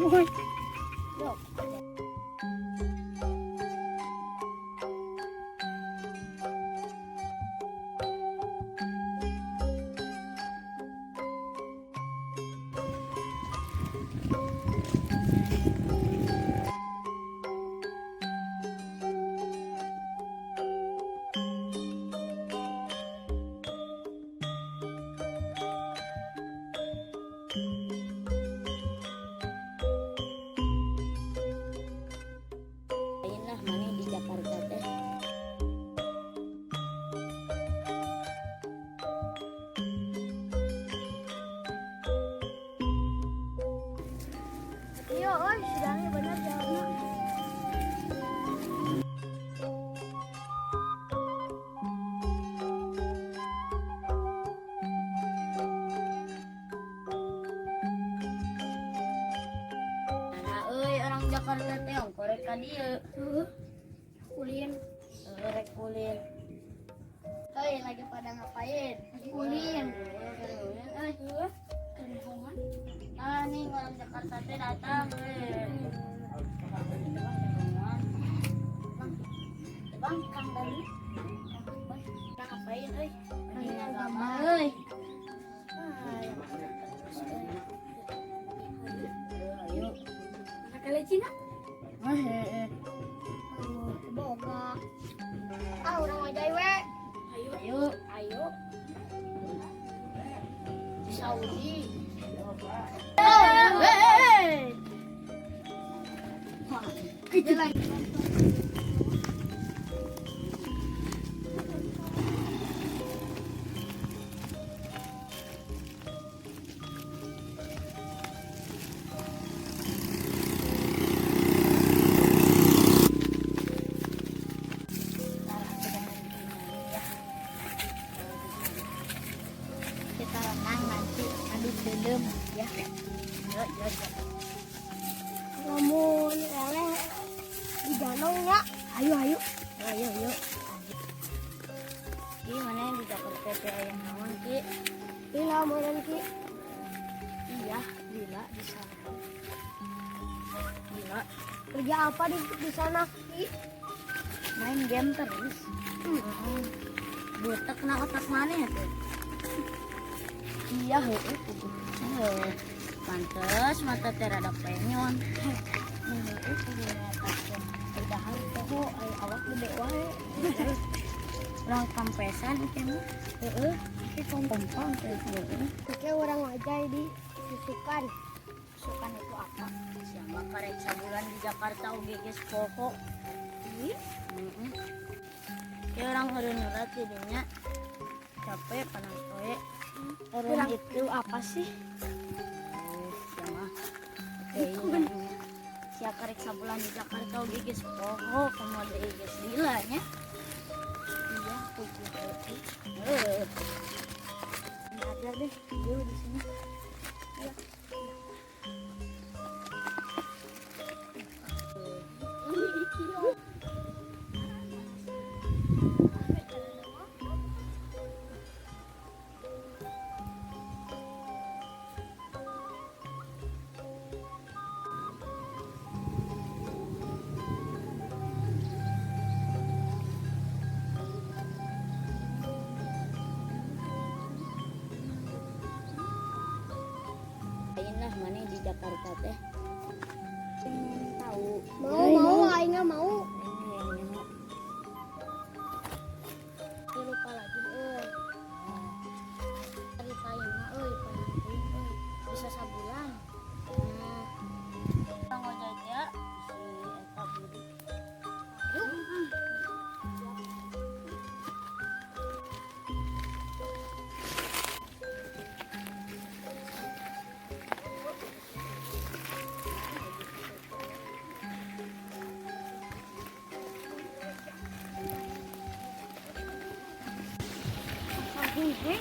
Yok. Lain lah maneh di Jakarta teh. Iya, oi, sidangnya bener jawabnya. Nah, euy, orang Jakarta teh ongkoh rek ka dieu. Heeh. Ulin. Heuh, rek ulin. Euy, lagi pada ngapain? Lagi ulin. Heuh, ulin euy. Heeh. Kerbohongan. Nah, nih orang Jakarta teh datang euy. Bang, bang, Kang Dani. Bang, ngapain euy? Lagi gambar euy. Ayo. Mana kali Cina? Ah, heeh. Oh, boga. Ah, urang ngojay we. Ayo. Ayo, Ayo. Di Saudi. Hei. Itu lagi. Ntar aku dengerin nyanyi ya. Kita renang nanti adu film ya. Yuk, yuk, yuk. Lamun eleh di danau nya. Ayo, ayo. Ayo, ayo. Ki, mana yang di Jakarta teh aya naon, Ki? Lila meureun, Ki. Iya, lila di sana. Lila Kerja apa di sana, Ki? Main game terus. Botak na otak mana ya tuh? Iya, heeh. Heuh. Pantes mata teh rada penyon. Heeh, kudu ngatakeun. Padahal poho aya awak gede wae. Urang kampesan ieu mah. Heeh, ieu kompang teh heeh. Oke, urang ngojay di Susukan. Susukan itu apa? Siapa karek sabulan di Jakarta oge geus poho. Ih, Heeh. Kayak urang eureun heula ti dinya. Capek panas poe. Eureun Urang itu itu apa sih? Oh, siapa? Oke, iya. Sia karek sabulan di Jakarta oge geus poho, komo deui geus lila nya. Iya, puji heuh. Heuh. Ada deh, dia di sini. Iya. Lain lah maneh di Jakarta teh. Pengen tahu. Mau, mau, aing mah mau. Aing hayang nyaho. Ih, lupa lagi, euy. Ari payung mah euy, payung teuing euy. Bisa sabulan. Bang ojek ya si eta budi. Yuk. Hei,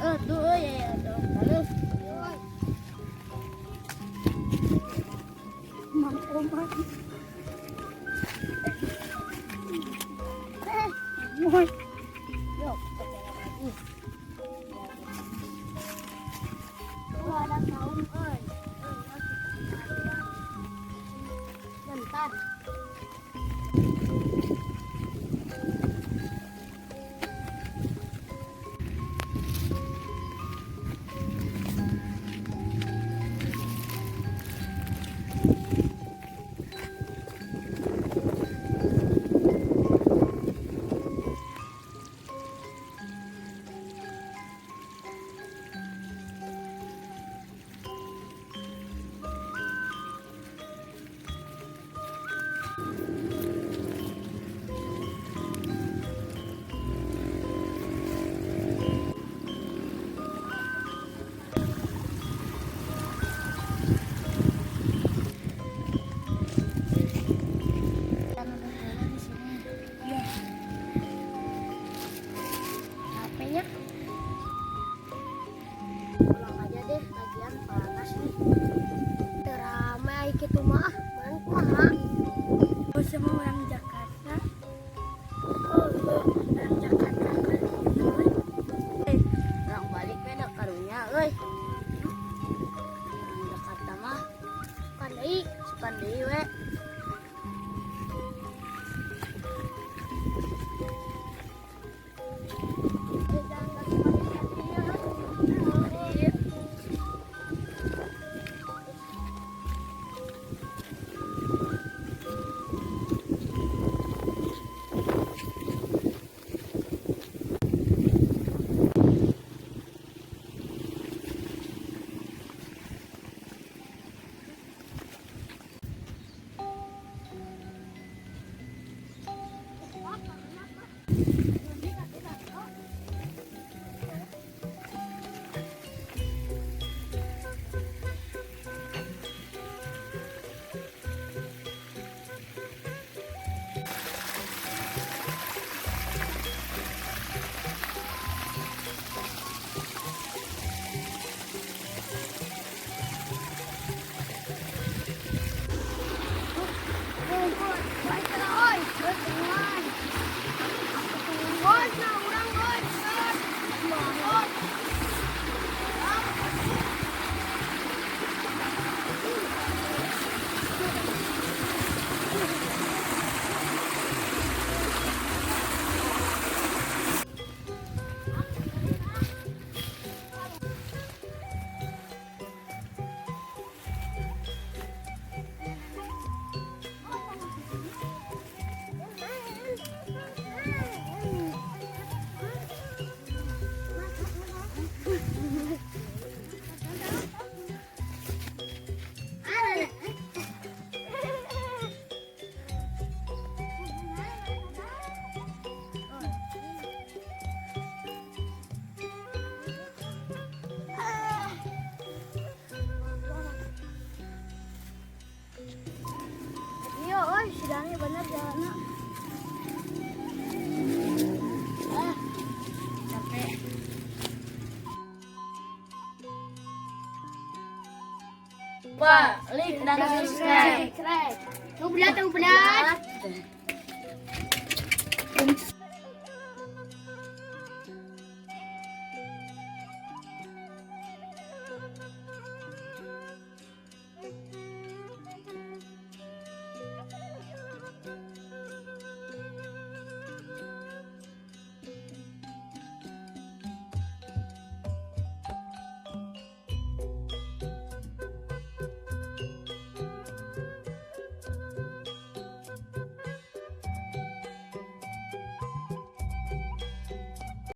Eh, tuh euy ya tuh. Halus. Mang Omar. Moy. Yuk, kita jalan lagi. Tuh ada saung euy. Bentar. Kita nunggu dulu di sini. Iya. Capeknya. Pulang aja deh, lagian panas nih. Teu rame ai kitu mah ah. Man kumaha? Oh, sama orang Jakarta. Oh, orang Jakarta kan. Orang balik beda karunya euy. Orang Jakarta mah Kan deui. sukan deui we. Iya. Iya, euy, si Dani bener jalanna. Ah, capek. Lupa like dan subscribe. Tunggu belat, tunggu belat.